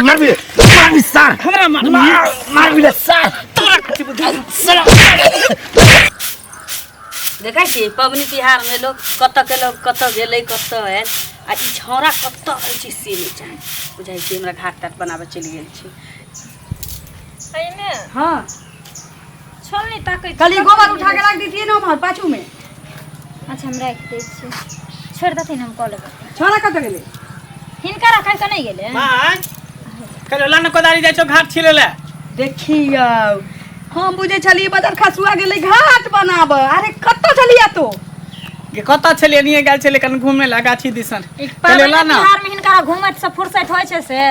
मारबी मारबी सार हमरा मार मारबी रे सार तोरा कथी बुझाइ साला देखै छियै पबनी तिहारमे लोक कतऽ के लोक कतऽ गेलै कतऽ आयल आ ई छौड़ा कतऽ रहै छै से नहि जानि बुझाइ छै हमरा घाट ताट बनाबऽ चलि गेल छै। एहिमे हाँ छोलनी ताकै छी। कल गोबर उठा के रख दीतिए ना उम्हर पाछू में। अच्छा, हम राखि दै छी, छोड़ि देथिन, हम कऽ लेबै। छोड़ा कतऽ गेलै? हिनका रखै के नहि गेलै। माय कल ला न कोदारी जाइ छौ घाट छिले ले। देखियौ, हम बुझै छलियै बदर खसुआ गेलै घाट बनाबऽ। अरे कतऽ छलियै तो? गे कतऽ छलियै? एनिये गेल छलियै कन घूमे ला गाछी दिसन। ई कल ला पाबनि न तिहारमे हिनका घूमैत से फुर्सत होइ छै से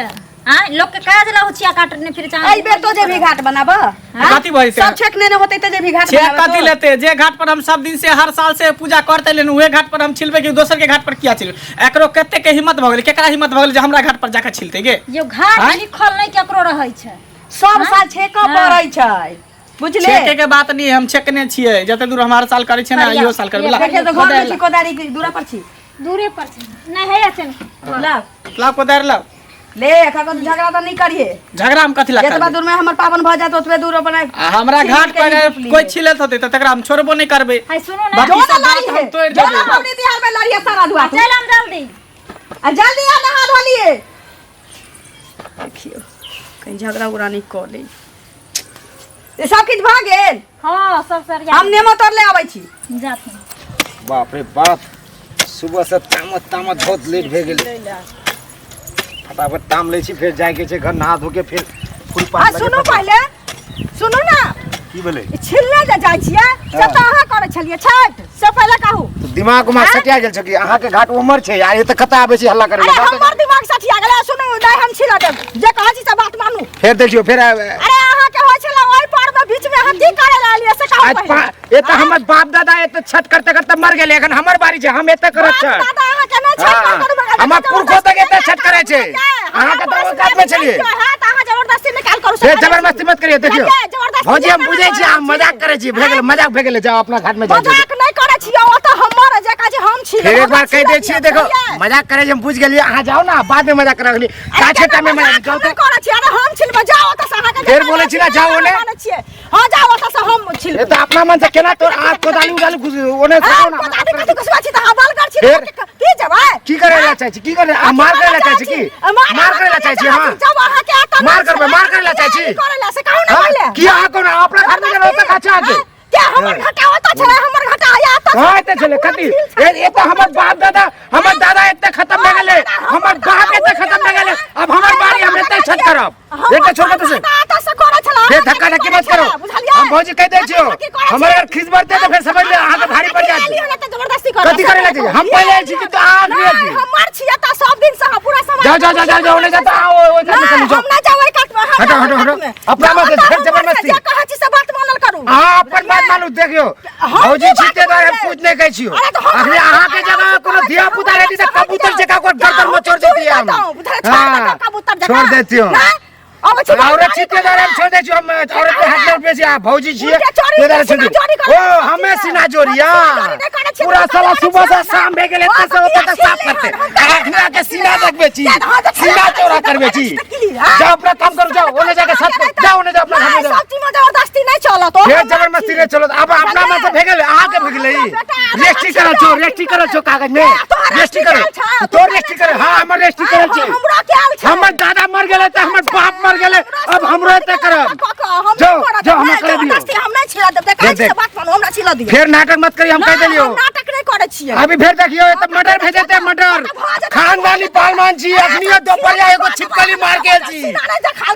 आँय? लोक के काज ला हुचिया काटने फिर चाहे एहि बेर तो जेबही घाट बनाबऽ? कथी भऽ जेतै? सब छेक नेने होतै तऽ जेबही घाट छेक बनाबऽ कथी तो? लेते? जे घाट पर हम सब दिन से हर साल से पूजा करते लेन, उहे घाट पर हम छिलबै कि दोसर के घाट पर किया छिलबै? एकरो कते के हिम्मत भऽ गेलै? केकरा हिम्मत भऽ गेलै जे हमरा घाट पर जाके छिलते गे? यो घाट आँय? लिखल नहि केकरो रहै छै। सब साल छेकऽ पड़ै छै, बुझले? छेके के बात नहीं, हम छेकने छियै जते दूर हम हर साल करै छियै ने, बढ़िया। इहो साल करबै। ला, देखिए तऽ घर में छी कोदारी की दूरा पर छी? दूरे पर छै। नहि है चल। ला लाओ कोदारि लाओ। ले एखन तो झगड़ा तऽ नहि करिए। झगड़ा हम कथी ला जतबा करबै? दूर में हमर पावन भऽ जायत ओतबे दूर अपन आ हमरा घाट पर अगर कोई छिलत होतै तऽ तकरा हम छोड़बो नहि करबै। है सुनू ने। बाकी जो सब ना बात लड़ी हम है तोड़ि जो ना देबै। पबनी तिहार में लड़िए सारा दुआ चल हम जल्दी आ जल्दी आ, नहा धो लिए। देखियौ कहीं झगड़ा उगड़ा नहि कऽ लै। ई सब किछु भऽ गेल? हाँ, सब सरिया। हम नेमो तोड़ ले आबै छी। जाथिन। बाप रे बाप, सुबह से तामत तामत बहुत लेट भए गेलै। फटाफट ताम लै छी, फेर जाइके छै घर, नहा धो के फेर फूल आ पात। सुनू, पहिले सुनू ने। की भेलै? ई छिलने जे जाइ छियै से तऽ अहाँ करै छलियै छठि से, पहिले कहू। तऽ दिमाग उमाग सटिया गेल छै कि? अहाँके घाट उमर छै आ एतऽ कतऽ आबै छी हल्ला करे अरे लए? हमर दिमाग सठिया गेलै। सुनू, नहि हम छिलऽ देब, जे कहै छी से बात मानू। फेर देखियौ फेर अरे अहाँके होइ छलै ओहि पर में, बीच में अहाँ की करे ला एलियै से कहू आज पहिले। एतऽ हमर बाप दादा एतऽ छठ करते करते मर गेलै, एखन हमर बारी छै, हम एतऽ करब बाप छठ। दादा अहाँके नहि छठ हाँ, करू मगर हमर पुरखो तक एतऽ छठ करै छै। अहाँके तऽ औकात मे छलियै। हाँ, तऽ अहाँ जबरदस्ती निकाल करू। फेर जबरदस्ती मत करियौ। देखियौ जबरदस्ती भौजी, हम नहि बुझै छी अहाँ करै मजाक करै छी। भए गेलै, मजाक भए गेलै, जाउ अपना घाट में जाउ। मजाक नहि करै छियै, ओ तऽ हमर जे काज हम छी। फेर एक बार कहि दै छियै, देखो मजाक करै छी, हम बुझि गेलियै। अहाँ जाउ ने, बाद में मजाक करै लगली। काछे टाइम में मजाक जाउ तऽ। करै छियै। अरे हम छिलबै, जाउ ओतऽ से। अहाँके फेर बोलै छी ने, जाउ ओने। मानै छियै। हाँ, जाउ ओतऽ से, हम छिलबै। ए तऽ अपना मन से केना तोर हाथ कोदाली उदाली घुस ओने से जाउ ने। कोदाली कथी घुसबै छी? तऽ अहाँ बलगर छी। फेर? की जेबै? की करे ला चाहै छी? की करे? अहाँ मार करे ला चाहै छी की? मार करे ला चाहै छी? हाँ, जब अहाँके एतऽ मार करबै, मार करे ला चाहै छी? करे ला से कहू ने हाँ? पहिले। की अहाँ कोनो अपना घर में गेल ओतऽ खाचा अहाँके? के हमर घाटा ओतऽ छलै? हमर घाटा आया एतऽ। कहाँ एते छलै? कथी ए तऽ हमर बाप दादा, हमर दादा एते खत्म भए गेलै, हमर बाप एते खत्म भए गेलै, अब हमर बारी, हम एते छठ करब। एते छोड़ के से फेर धक्का धक्की मत करो। हम भौजी कहि दै छियौ, हमर अगर खीस बढ़तै तऽ फेर समझ ले अहाँके भारी पड़ि जायत। जबरदस्ती कर कथी करे ला चाहिए? हम पहिले आयल छी कि तो अहाँ अखनी आयल छी? हमर छियै तऽ सब दिन से पूरा समाज। जाओ जाओ जाओ जाओ जाओ, ओने जाओ, आओ ओइ कात में चलू, जाओ। हम ना जाओ ओइ कात में, हम हटो, जाओ हटो, ओइ हटो। कात में। अपना जाओ मत ओतऽ फेर हमर जबरदस्ती। जे कहै छी से बात मानल करू। अहाँ अपन बात मानू। देखियौ हम भौजी, की छी बात ते दुआरे हम मानबै? कुछ नहि कहै छियौ। अरे तऽ हम अखनी अहाँके जगह कोनो धिया पुता रहती तऽ कबूतर जकाँ ओकर गर्दन में छोड़ देती हम। हाँ, छोड़ देतियौ। औरत छी ते दुआरे हम छोड़ दै छियौ। हम औरत पे हाथ नहि उठबै छी। अहाँ भौजी छियै ते दुआरे छोड़ दियौ। ओ हमे सीना जोड़िया पूरा साला सुबह से शाम भए गेल, एतऽ से ओतऽ तक साफ करते, अखनी आके सीना देखबै छी, सीना चौड़ा करबै छी। जाओ अपना काम करू, जाओ ओने जाके साफ करू, जाओ ओने जाओ, अपना घर में जाओ। सब चीज में जबरदस्ती नहीं चलत। फेर जबरदस्ती नहीं चलत। अब अपना मन से भए गेलै, अहाँके भए गेलै। ई रजिस्ट्री करल छौ, रजिस्ट्री करल छौ कागज में, रजिस्ट्री करल तोर, रजिस्ट्री करल। हाँ, हमर रजिस्ट्री करल छै। हमरो के आयल छै। हमर दादा मर गेलै तऽ हमर बाप मर गेलै, अब हमरो एते करब। जाओ जाओ, हमरा करे दियौ। हम नहीं छिला देब। देखै देख, छी बात मानू, हमरा छिला दियौ। फेर नाटक मत करी, हम कहि देलियौ। हम नाटक नहीं करै छियै। अभी फेर देखियौ एतऽ मर्डर भए जेतै, मर्डर। खानदानी पालमान छी। अखनी दोपहरिया एगो छिपकली मार के छी,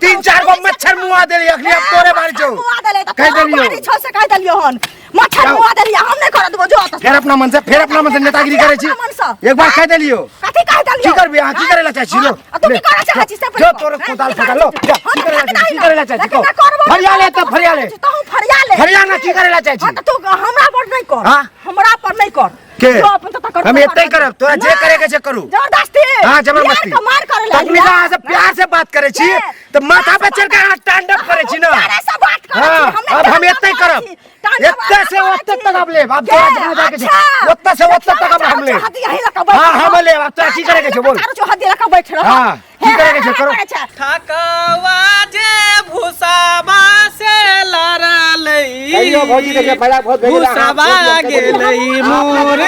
तीन चार गो मच्छर मुआ देली। अखनी अब तोरे बारी छौ, कहि देलियौ। बारी छौ से कहि देलियौ हन। मच्छर जाओ। मुआ देलियै, हम नहीं करऽ देबो, जो ओतऽ। फेर अपना मन से, फेर अपना मन से नेतागिरी करै छी। अपना मन से। एक बार कहि देलियौ। कथी कहि देलियौ? की करबी अहाँ? की करे ला चाहै छी? लो आ तू की करऽ चाहै छी से जो पहिले तोरे कह। कोदाल की फटा लो करऽ जा। चाहै की छी? करे ला चाहै छी? की करे ला चाहै छी? लेकिन कहो। ना करबो, फरिया ले तऽ फरिया ले। तहूँ फरिया ले। फरिया ना, की करे ला चाहै छी? हाँ, तऽ तू हमरा पर नहीं कर। हाँ? हमरा पर नहीं कर। के? जो अपन तऽ कर। हम एते करब, तोरा जे करे के छै करू। जबरदस्ती। हाँ, जबरदस्ती। यार के मार करे ला। तखनी अहाँ से प्यार से बात करै छी के? तऽ माथा पे चढ़ के अहाँ स्टैंड अप करै छी ना। प्यारे से बात करै छी, हाँ, हम अब हम नहीं एते करब। छी। तांडव एते से करै ओते छी। तक अब लेब। अब के? तोरा जहाँ जाके छै अच्छा। ओते से ओते तक अब हम लेब। चौहद्दी यहीं लऽ कऽ बैठ हाँ, रहब। हम लेब। अब तोरा की करे के छै बोल। चारू चौहद्दी लऽ कऽ बैठ रहब। हाँ। की करे के छै करो। ठकवा जे भूसाबा से लड़लै, कहियो भौजी देखिए फायदा बहुत भेल। भूसाबा गेलै मोर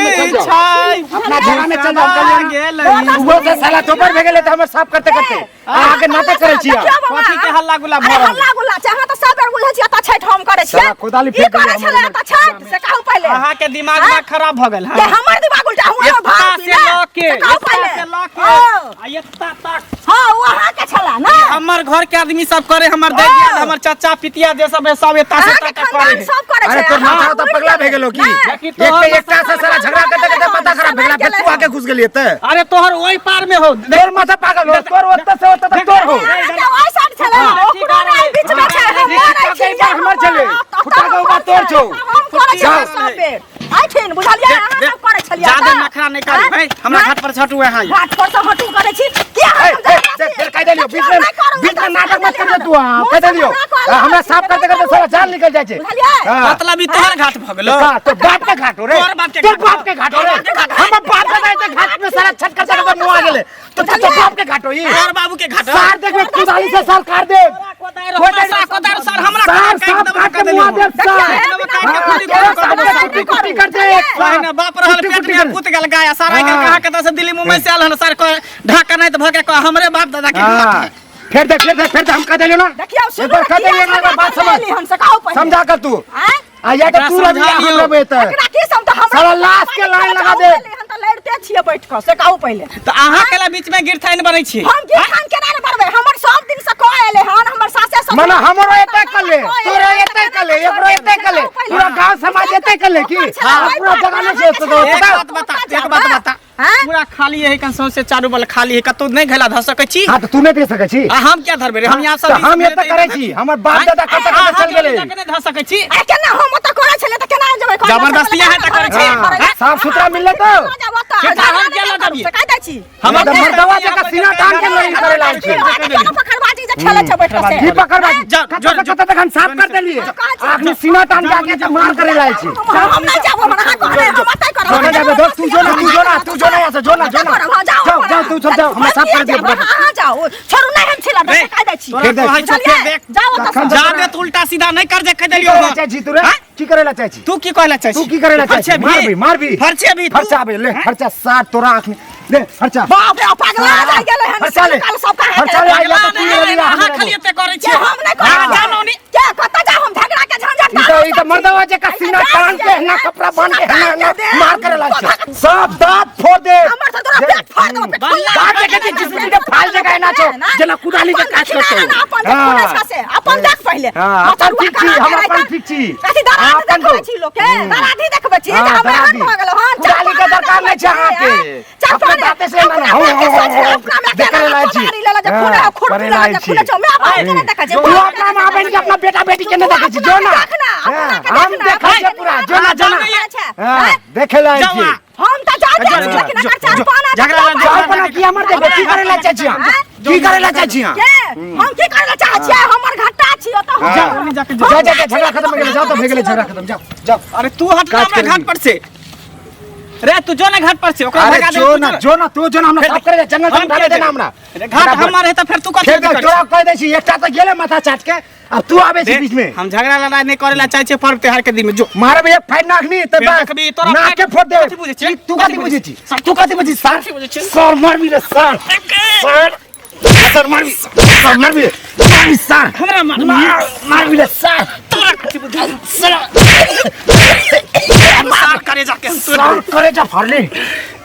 छाई, अपना झोला में चल जाओ, भूसाबा गेलै। वो से साला चोपर भे गेलै त हमर साफ करते करते अहाँ के नाटक करै छी अहाँ। देखियौ बाबा, कथी के हल्ला गुल्ला भऽ अरे रहल? हल्ला गुल्ला छै, अहाँ तऽ सब बेर बुझै छियै, एतऽ छठि हम करै छियै। साला कोदाली ई फेंक करै देलकै छलै हमर एतऽ छठि, से कहू पहिले। अहाँ के दिमाग आँय? खराब भऽ गेल। के हमर दिमाग उल्टा हुआ एत्ता भाग से लऽ के, से कहू एत्ता पहिले। से लऽ के, ओ, आ एत्ता तक हाँ, ओ अहाँके छलै ने? हमर घर के आदमी सब करे, हमर दैया, हमर चाचा पितिया जे सब है सब एत्ता से अहाँके एत्ता तक खानदान करे है। सब करै अरे छै, तोर अहाँ माथा तऽ उड़ि पगला भे गेलै। गेलो की? नहि, देखी एक तोहर पे एकटा से साला झगड़ा करते करते माथा खराब भे गेला, फिर तू आके घुस गेली एते। अरे तोहर ओहि पार में हो। तोर माथा पागल हो, तोर ओतऽ से ओतऽ तक तोर हो। अहाँके ओहि साइड छलै, ओकरो नहि बीच में छै, हमर फुटका के बार हमर छलै, फुटका के बार तोर छौ। हम करै जाओ। छलियै सब बेर। एहिठिन, बुझलियै? अहाँ सब करै छलियै ज्यादा तऽ? नखरा नहि करू भाई, हमरा आँय? घाट पर छटू अहाँ। घाट पर से हटू करै छी किया? ए, हम ए, देख, फेर कहि देलियौ, बीच में बीच में नाटक मत कर तू। अहाँ कहि देलियौ, हमरा साफ करते करते सारा जान निकल जाइ छै। बुझलियै? हाँ। मतलब ई तोहर घाट भऽ गेलो? का तोर बाप के घाट हो रे? तोहर बाप के तोर घाट बाप के घाट हो रे? हमर बाप के घाट घाट में सारा छठ करते करते मुआ गेले तो तोर बाप के घाट हो ई? तोहर बाबू के घाट हो। सार देखबे कुदाली से सार काट दे। कोदारि कोदारि सर हमरा सार काटि साफ देबो, काट के काटि मुआ देबो। दे सार। देखिए, हाँ, कुटी तोरा कुटी सार कर के कुटी कुटी कर दे। पहिने बाप रहल कुटी पेट कुटी में कर। पूत गेल गाय सारा हाँ। कहाँ के से दिल्ली मुंबई से आयल हन सर, ढाका नहीं तऽ भऽ के हमरे बाप दादा के घाट हाँ। है। फेर देख, फेर देख, फेर देख, हम कह देलियौ ना। देखियौ, एक बार कह देलियौ ना, एक बार बात समझ। हम से कहू पहिले। समझा कर तू। आँय? आ या एकरा तऽ तू रवि समझा हम लियौ। रहबै एतऽ। एकरा की सम तऽ हमरा साला लाश के लाइन लगा दे। हम तऽ लड़िते छियै बैठ कऽ, से कहू पहिले। तऽ अहाँ केला बीच में गिरथाइन बनै छी? हम गिरथान केना ने बढ़बै? हमर सब दिन से कह एले हन हमर सासे ससुर। मने हमरो एते कले, तोरो एते कले, एकरो एते कले, पूरा गांव समाज एते कले की? हाँ। पूरा जगह नहीं छै तो एक पता। बात बता, एक बात बता। हाँ? पूरा खाली है कन सौंसे चारू बल खाली है, कतौ नहीं घैला धऽ सकै छी? हाँ, तऽ तू नहि दे सकै छी। आ हम क्या धरबै रे? हम यहाँ सब तऽ हम एते करै छी, हमर बाप दादा कतऽ कतऽ चल गेलै। नहि धऽ सकै छी। आ केना हम ओतऽ करै छलियै तऽ केना जेबै? जबरदस्ती अहाँ तऽ करै छी। हाँ, साफ सुथरा मिललै तऽ खेता हम केना दबियै? से कहि दै छी। हमर तऽ मर्दवा जकाँ सीना तान के लड़ाई करे लागल छै। केना पकड़बाजी जे खेलै छै बैठ कऽ से? की पकड़बाजी? जाओ, कतऽ जाओ, कतऽ तक हम साफ कर देलियै, अखनी सीना तान के आके तऽ मार करे लागल छी। हम नहि जाब, हमर अहाँ कहने हम ओतऽ करब। जो ना जाबे दोस्त, तू जो ना, तू जो ना, तू जो ना यहाँ से, जो ना, जो ना, जाओ जाओ, तू सब जाओ, हमरा साफ कर दियो फटाफट। अहाँ जाओ, छोड़ू नहि, हम छिलब से कहि दै छी। तोरा फेर देख। कहै छौ, फेर देख। जाओ ओतऽ तखन से। जाबे तू उल्टा सीधा नहीं कर जे कहि की देलियौ करे ला हम। चाहै छी तू रे? हाँ? की करे ला चाहै छी तू की कहला चाहै तू छी? की करे ला चाहै छी? फरछे मारबी, मारबी। फरछे भी तू। खर्चा बे ले, खर्चा साथ तोरा आँख में ले खर्चा। बाप रे, पागला जाइ गेलै हन। खर्चा ले। काल सब कहाँ खर्चा ले, गेलै? आइया तऽ तू रवि, अहाँ हम खाली रहबो। एते करै के छियै। हम नहि करब। अहाँ जानो नी। के कतऽ जाउ हम? झगड़ा के झंझट ई तऽ ई तऽ मर्दवा जकाँ सीना तान के एना कपड़ा बांध के एना एना मार करे लागल छै, सब दांत फोड़ दे। हमर तऽ तोरा पेट फाड़ देबो, पेट बल्ला। दांत देखे छी जिसकी के फाल जगह एना छौ जेना कुदाली के काट करतौ। अपन जे खुलै छै से अपन देख पहिले। हाँ, अपन ठीक छी, हम अपन ठीक छी। कथी दराधी अपन देखबै छी लोक के? दराधी देखबै छी जे हाँ, हमरा एहन दराधी। भऽ गेलौ हन? कुदाली के दरकार नहि छै अहाँके। चार अपने पाने, दाँते से एना अपना हो, हो, के हो, सोच हो, अपना में देखे केना लायक छी। कोदारी लेले जे हाँ, खुले खुरपी करे लेले जे लायक छी। खुले छौ, my बाप के नहि देखै छै। तू अपना माँ बहन के, अपना बेटा बेटी के नहि देखै छी, जो ना। देख ना, अपना के हाँ, हम देख ना, देखै छियै पूरा, जो ना, जो ना। हाँ, देखे लायक जाउ छी। अहाँ। हम तऽ जाते छी, लेकिन अगर चार पाना झगड़ा लग चार पाना की हमर देखबै? की करे ला चाहै छी अहाँ? की करे ला चाहै छी अहाँ? के हम की करे ला चाहै छियै? हमर घाटा छी ओतऽ हम। जाओ जा जा जा, झगड़ा खत्म भऽ गेलै, जाओ तऽ भऽ गेलै झगड़ा खत्म, जाओ जाओ। अरे तू हट ना काज हमरा करेगी। घाट पर से रे, तू जो ना घाट पर से, ओकरा अरे भगा दे। जो तू ना, जो ना, तू जो ना, हमरा साफ करे दे, जंगल हम से उठा किया दे ना जेबै? हमरा। अरे घाट हमर है तऽ फेर तू कथी फेर देख, करै छी? तोरा कह दै छी, एकटा तऽ गेलै माथा चाट के, अब तू आबै छी देख, बीच में। हम झगड़ा लड़ाई नहीं करे ला चाहै छियै पर्व त्योहार के दिन में, जो। मारब एक फाइट ना अखनी तऽ फेर बस देखबी, तोरा नाके फाइट- फोड़ दे। कथी बुझै छी? तू कथी बुझै छी? तू कथी बुझै छी सर? कथी बुझै छी? सर मारबी रे सर, सर सर मारबी, सर मारबी, मारबी सर। हमरा मार। मारबी रे सर। तोरा कथी बुझै सर? सार करे जाके हम तोरा सर करेजा फाड़ले,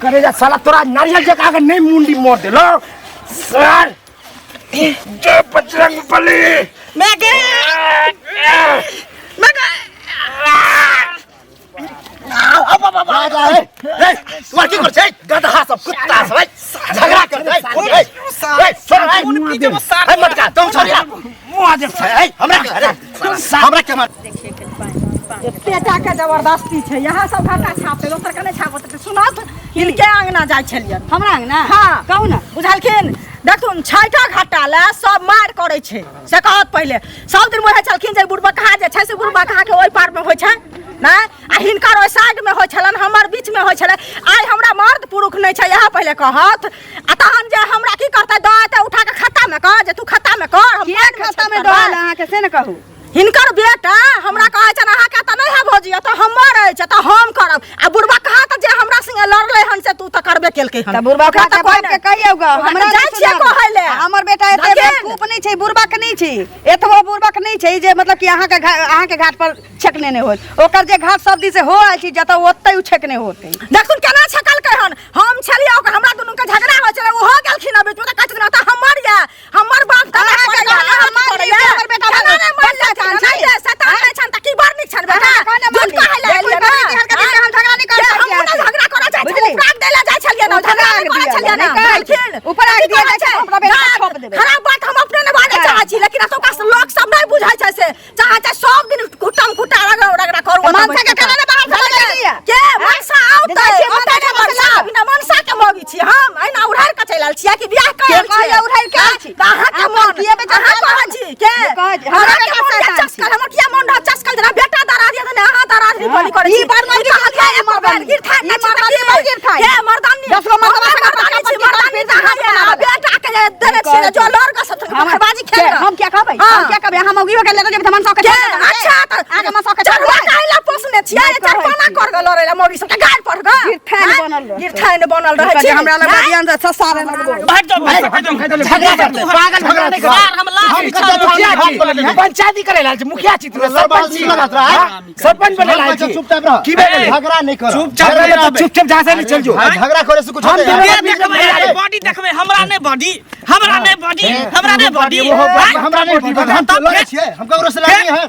करेजा साला तोरा नारियल जका के नहीं मुंडी मोड़ देलो सर। जय बजरंग बली। मैं गे मैं गे की कर छै गदहा सब, कुत्ता सब, झगड़ा कर दे। खून पी जेबो सार। मटका तुम छोड़िया मुआ दे छै हमरा के, अरे हमरा के मार। देखिए के पानि पानि। एते के जबरदस्ती छै, यहाँ सब घाटा छापते, दोसर के नहि छापते। सुनत हिनके अंगना जाइ छलियन। हमरा अंगना? हाँ। कहू ना। बुझलखिन? देखथुन, छठा घाटा लए सब मार करै छै से कहत। पहिले सब दिन बुझै छलखिन जे बुढ़बा कहाँ जे छै से बुढ़बा कहाँ के ओहि पार मे होइ छै ने, आ हिनकर ओहि साइड मे होइ छलनि, हमर बीच मे होइ छलै। आइ हमरा मर्द पुरुख नहि छै, इएह पहिले कहत, आ तहन जे हमरा की करतै दऽ एतै उठा के। में कर जे तू खत्ता में कर हम किया पानि में खाता में छेक डोल करबै। अहाँके से ने कहू हिनकर बेटा हमरा कहै छनि अहाँके तऽ नहि है भौजी तऽ हमर अछि तऽ हम करब आ बुढ़बा कहा तऽ जे हमरा संगे लड़लै हन से तू तऽ करबे केलकै हन तऽ बुढ़बा ओकरा के तऽ कोई बाप के कहियौ ग ओकरा हमरा तऽ जाइ नहि छियै सुनाबू। कहै ले। आ हमर बेटा एते धकेल। बेवकूफ नहि छै बुढ़बा के नहि छै एतबो बुढ़बा के नहि छै जे मतलब कि अहाँके अहाँके घाट पर छेकने नहि होत ओकर जे घाट सब दिस हो आयल छै जतऽ ओतै उ छेकने होतै देखुन केना छकलकै हन हम छलियै ओकर हमरा दुनू के झगड़ा होइ छलै ओहो गेलखिन हन बीच में तऽ कहै छथिन तऽ हमर यऽ हमर बाप दादा अहाँके करैया, कहने अहाँ हम मानि करैया। लिअ, हमर बेटा केना नहि मानि बड़ शैतान लेथिन? छै। नहि रे, शैतान नहि छनि तऽ की बड़ नीक छनि बेटा अहाँ कहने झूठ मानि कहै लए लिअ। एलियै ने? कोइ पबनी तिहार के दिन हम झगड़ा नहि करऽ के चाहै हमहूँ नहि छियै। झगड़ा करऽ चाहै छियै, बुझली? उपराग दै लए जाइ छलियै ने, झगड़ा नहि उपराग करै दिअ छलियै ने, नहि कहै छी। बुझलखिन? उपराग की दिअ कहै जाइ छै, छै? हम अपना बेटा के ना, छोप देबै। खराब बात हम अपने नहि बाजऽ हँ। चाहै छी लेकिन एतुका लोक सब नहि बुझै छै से चाहै छै सब दिन कुटम कुटा रगड़ा रगड़ा करू तऽ मनसा के केना ने बाहर से लगेलियै? के मनसा औतै जाइ छियै औतै मनसा ने के मनसा लऽ। बिना मनसा के मौगी छी हम एहिना उड़ारि के चलि आयल छियै कि बियाह के कयल कहैया उड़ारि के आयल छी? तऽ अहाँके अहाँ मन किया बेचारा अहाँ कहै छी के कहै छी, हमरा अहाँके बेटा मन के शैतान छी। चस्कल हमर किया मन रहत चस्कल जेना बेटा दरार दिया ने अहाँ दरार भी बलि करै ई छी बड़ मौगी ई कहलियै गिरथाइ, एको बेर गिरथाइ ई नहि छी तऽ मर्दानी की? बड़ गिरथाइ। के मर्दानी दस गो मर्दबा हम संगे मर्दानी छी पटका मर्दानी तऽ अहाँ पटकी ये, आ बेटा के जे देने छियै ने, जो लड़ के सब बाजी खेल हम क्या कहबै हाँ। हम क्या कहबै अहाँ मौगी हो गेल लेबै तऽ मनसा के के छोड़ देबै। अच्छा तऽ अहाँके मनसा के छोड़ चढ़ुआ देबै। काहे ला पोसने छियै नहि कहै चरपाना छी। कर गेल लड़ै ला मौगी सबके गारि पढ़ ग गिरथाइन बनल रहतै। गिरथाइन बनल रहै कहै छी छै, हमरा लग नहि? बजियन से ससारे लगबो भाग जाओ भाग जाओ झगड़ा करते पागल झगड़ा नहीं सार हम लाश हम बिछा कतऽ देबै। मुखिया छी पंचायती करे लाल छी मुखिया छी तू सरपंच छी लड़बाजी लगा रहा हाँ? सरपंच बने लाल छी चुपचाप रह की भेलै झगड़ा नहीं कर चुपचाप झगड़ा रहबै। तो चुपचाप जा से नहीं चल जो हाँ, झगड़ा करे से कुछ हम होते दोनों है। के देखबै अरे बॉडी देखबै हमरा नहि बॉडी हमरा नहि बॉडी हमरा नहि बॉडी हमरा नहीं बॉडी, हम तो लड़े छियै हम ककरो से लड़े नहीं है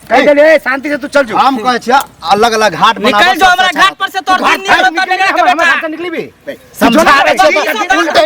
कह देले शांति से तू चल जो हम कहै छियै अलग अलग घाट बनाबऽ निकल जो हमरा घाट पर से तोर दिन निकल घाट तो निकल निकल के हमरा बेटा घाट से निकली भी समझा समझा उल्टे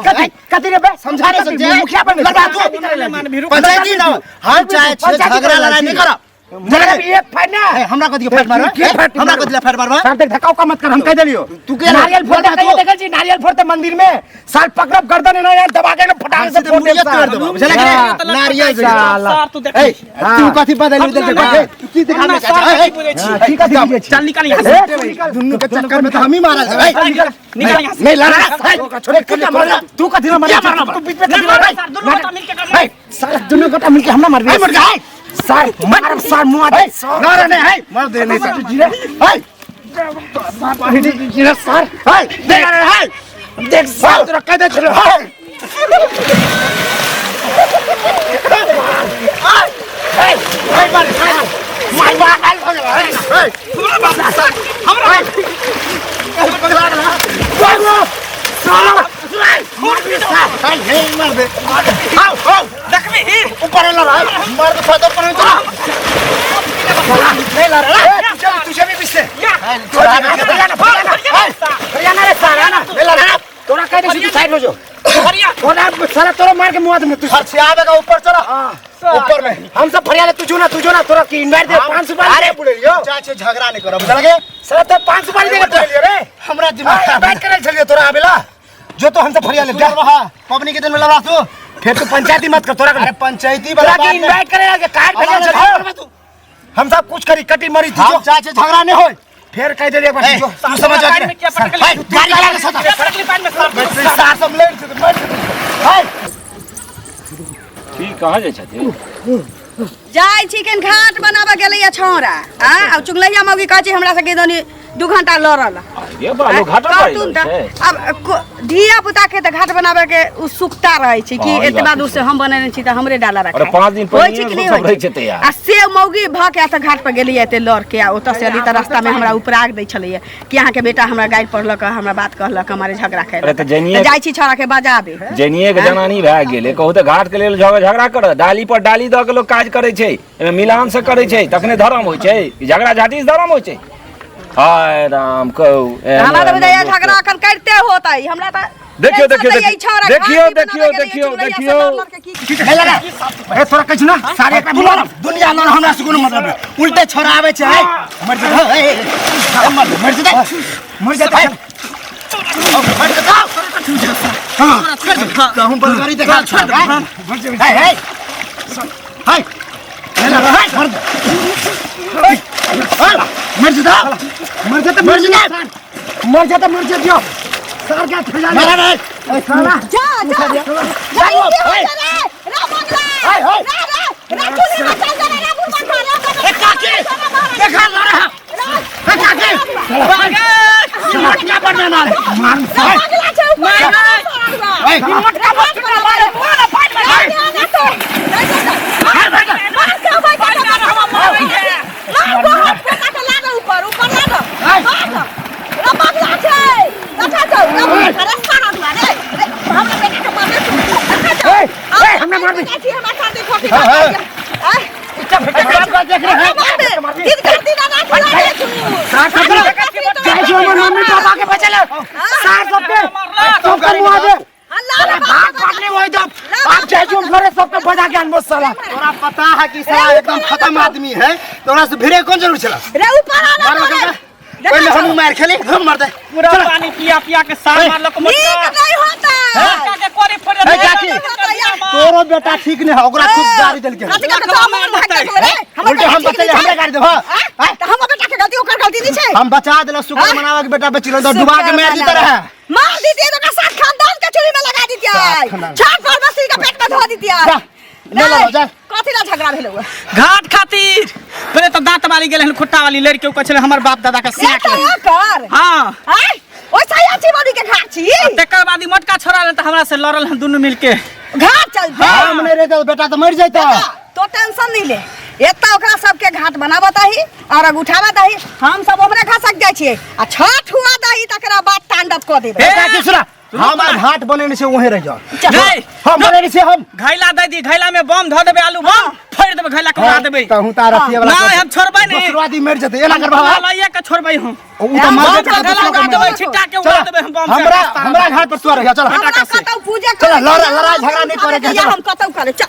कथी कथी रे बे समझा रहे समझे मुखिया बने लड़बा तू पंचायती ना हम चाहे छियै झगड़ा लड़ाई नहीं करब झगड़ा भी एक फाइट ना ए, हमरा कथी के फाइट मारबे के फाइट हमरा कथी ला फाइट मारबे सार देख धक्का उक्का मत कर हम कह देलियो तू के नारियल फोड़ते लड़बा कहियो तू। देखल छी नारियल फोड़ते मंदिर में साल पकड़ब गर्दन एना यार दबा के ना फटाक से सीधे फोड़ देब मुड़िया तोड़ देबो बुझल कि हाँ। नहीं? नारियल से साला। सार तू देख ए तू कथी बदल उदल के अपना ए, तू की दिखा अपना सार कथी बुझै छी? हाँ, की कथी बुझै छी चल निकल यहाँ से ए, तू निकल दुनू के चक्कर में तो हम ही मारल जेबै निकल निकल यहाँ से नहीं लड़ा तू कथी ना मारना तू बीच में कथी मारना सार दुनू गोटा मिलके कर ए साला दुनू गोटा मिलके हमरा मारबी ए, मर जा, ए। सार मारब सार मुआ दे ना रे नहीं है मर दे नहीं सर जीरे ए जीरे सार ए देख रे ए देख सार तोरा कह दे छलो मार दे आओ आओ देखबी ही ऊपर लड़ा मार दे फायदा पर चला नहीं लड़ा तुझे भी पीछे हरियाणा रे सारा ना नहीं लड़ा तोरा कह दे तू साइड हो जो हरिया तोरा साला तोरा मार के मुआ दे तू आवेगा ऊपर चला ऊपर में हम सब फरियाले तू जो ना तू जो ना तोरा की इनवाइट दे 5 रुपया अरे बुलेलियो चाचे झगड़ा नहीं करब बुझल के साला तो 5 रुपया देगा तोरा रे हमरा दिमाग अरे बैठ कर चलिए तोरा आवेला जो तो हमसे फरियाले जा रहा पबनी के दिन में लड़ा तू फिर तू पंचायती मत कर तोरा अरे पंचायती तोरा वाला की बात नहीं। इनवाइट करे के कार्ड भेजे अरे चल तू हम सब कुछ करी कटी मरी तू हम जो चाचे झगड़ा नहीं होय फिर कह दे एक बार ए, तू जो तू समझ जा पानी में क्या पटकली? हाय, गाड़ी चला के सता क्या पटकली पानी में सार सार सब लड़ छै मर हाय की कहाँ जाइ छथिन जाइ छी केन घाट बनाबऽ गेलैया छौड़ा आ आ चुगलैया मौगी कहै छै हमरा सबके दनी 2 घंटा लड़ल ये बालो घाटो कहतुन तऽ अब धिया पुता के तऽ घाट बनाबे के उत्सुकता रहै छै कि हाँ, ई एतबा बात दूर छै। से हम बनेने छी तऽ हमरे डाला रखा अरे 5 दिन होइ छै पहिने कि नहि लोक सब होइ रहै छै तैयार। आ से मौगी भऽ के एतऽ घाट पर गेलियै एते लड़ के आ ओतऽ से अली तऽ रास्ता में हमरा उपराग दै छलैया कि अहाँके बेटा हमरा गारि पढ़लक हमरा बात कहलक हमारे झगड़ा अरे केलक तऽ जैनिये- तऽ जाइ छी छौड़ा के बजाबे जैनिये के जनानी भए गेलै कहू तऽ घाट के लेल झगड़ा करत डाली पर डाली दऽ के लोक काज करै छै एहिमे मिलान से करै छै तखने धर्म होइ छै ई झगड़ा झाटी से धर्म होइ छै हाय राम कहू एहन हमरा तऽ एहन बुझाइया लोक के- झगड़ा अखन करिते होतै हमरा तऽ देखियौ, टेंशन देखियौ, दैया ई छौड़ा, देखियौ, घाट भी देखियौ, बनाबे गेलैया, देखियौ, चुगलैया से देखियौ। लड़ लड़ के की ए तोरा कहै छी ना सारे एकरा तू लड़ दुनिया लड़ हमरा से कोनो मतलब नहीं उल्टे छोरा आवे छै हाय मर जा ए, ए, ए, मर मर जा मर जाता मर जा कहूं बलगारी देखा छोड़ दे हाय हाय हाय ले ले हाय मर जा मर जा मर जाता मर जा मर जाता मर जा दियो सार क्या फैला मारा नहीं जा जा जा ई की होइ छै रे रे बगला रे रे रे चुल्ही में चल जा रे रे बुढ़बा खा रे ए काकी देखा लड़ा ए काकी मटका बनाना रे मार बगला छै ऊपर ए मटका मटका मारे बुआ ना पानि में ना तो नहीं जा मार के भाई के हम मारे मार को हाथ पोता के लागे ऊपर ऊपर लागे मार रे बगला छै रखा जाओ रे रास्ता ना दुआ रे रे हमरा बेटा के मारने रखा जाओ ए, ए, हमरा मार दे। छी हमरा खा देखो की हां, हां। देख रहे हैं दिन कर दिन ना खिला दे तू सार सब जाय छो हमर मम्मी पापा के बचेले सार सबके सबके मुआ दे अल्लाह भाग भाग नहीं होई तो आप जाय छो घरे सबके बजा के अनबो साला तोरा पता है कि साला एकदम खत्म आदमी है तोरा से भिड़े कौन जरूर छला रे ऊपर आ ना मार ओकरा पहिले हम मार खेली हम मार दे पूरा पानी पिया पिया के सार मारलक नीक नहीं होता मोटका के कोरी फोड़े ए, काकी, तोरो बेटा ठीक नहीं है ओकरा खूब गाली देलके कथी का तो हम भाग के रे हमर उल्टे हम बचले हमरा गाली देबो त हमर बेटा के गलती ओकर गलती नहीं छै हम बचा देला शुक्र मनावा के बेटा बचिल तो डुबा के मार देता रहे मार दीजिए तो का साथ खानदान के चूल्हे में लगा दीजिए सात खानदान। छाट पर बसी के पेट में धो दीजिए जा, ले लो, जा। कथी ला झगड़ा भेल हुआ घाट खातिर पहिले तऽ दांत वाली गेल हन खुट्टा वाली लड़की ओ कहै छलै हमर बाप दादा के ए सिया तो के कर हाँ आय ओइ सही छी बड़ी के घाट छी तकर बाद ई मोटका छोड़ा रहल तऽ हमरा से लड़ल हन दुनू मिलके घाट चल हम नहीं रहते तो बेटा तो मर जाता तो टेंशन नहीं ले एता ओकरा सबके घाट बनाबत ही और अंगूठावा दही हम सब ओकरे घसक जाइ छियै आ छठ हुआ दही तकरा बाद तांडव कऽ देबै ए काकी सुना हम घाट बनेने छै वहीं रह जाओ नहीं हम बनेने छै हम घैला दे दी घैला में बम धऽ देबै आलू बम फोड़ि देबै घैला के उड़ा देबै तहु तार अथी वाला नहीं हम छोड़बै नहीं दोसरो आदमी मर जेतै एना करबा लइए के छोड़बै हम उ त मर बम जेतै के घैला उड़ा देबै छिट्टा के उड़ा देबै हम बम से हमरा हमरा घाट पर तू रह जा चल हमरा कतौ पूजा चल, लड़ाई झगड़ा नहीं करे के, चल। हम कतौ करे चल।